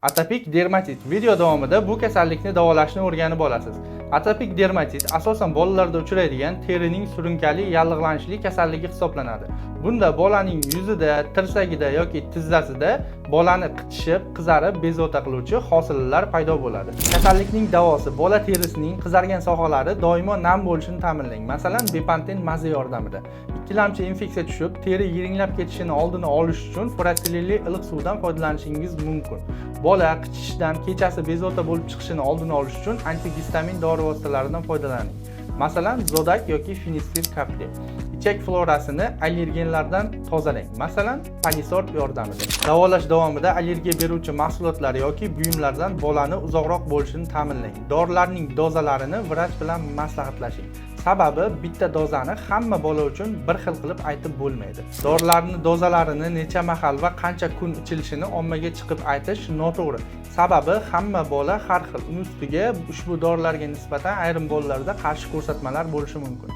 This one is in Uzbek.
Atopik dermatit. Video davomida bu kasallikni davolashni o'rganib olasiz. Atopik dermatit asosan bolalarda uchraydigan terining surunkali yallig'lanishli kasalligi hisoblanadi. Bunda bolaning yuzida, tirsagida yoki tizzasida bolani qichishib, qizarib, bezovta qiluvchi hosilalar paydo bo'ladi. Kasallikning davosi: bola terisining qizargan sohalari doimo nam bo'lishini ta'minlang. Masalan, Bepanten mazi yordamida. Ikkilamchi infeksiya tushib, teri yiringlab ketishini oldini olish uchun furatsillinli iliq suvdan foydalanishingiz mumkin. Bola qichishidan, kechasi bezovta bo'lib chiqishini oldini olish uchun antigistamin dori vositalaridan foydalaning. Masalan, Zodak yoki Fenistil капли. Ichak florasini allergenlardan tozalang. Masalan, Panisorb yordamida. Davolash davomida allergiya beruvchi mahsulotlar yoki buyumlardan bolani uzoqroq bo'lishini ta'minlang. Dorilarning dozalarini vrach bilan maslahatlashing. Sababi bitta dozani hamma bola uchun bir xil qilib aytib bo'lmaydi. Dorilarni dozalarini necha mahal va qancha kun ichilishini ommaga chiqib aytish noto'g'ri. Sababi hamma bola har xil. Uni ustiga ushbu dorilarga nisbatan ayrim bolalarda qarshi ko'rsatmalar bo'lishi mumkin.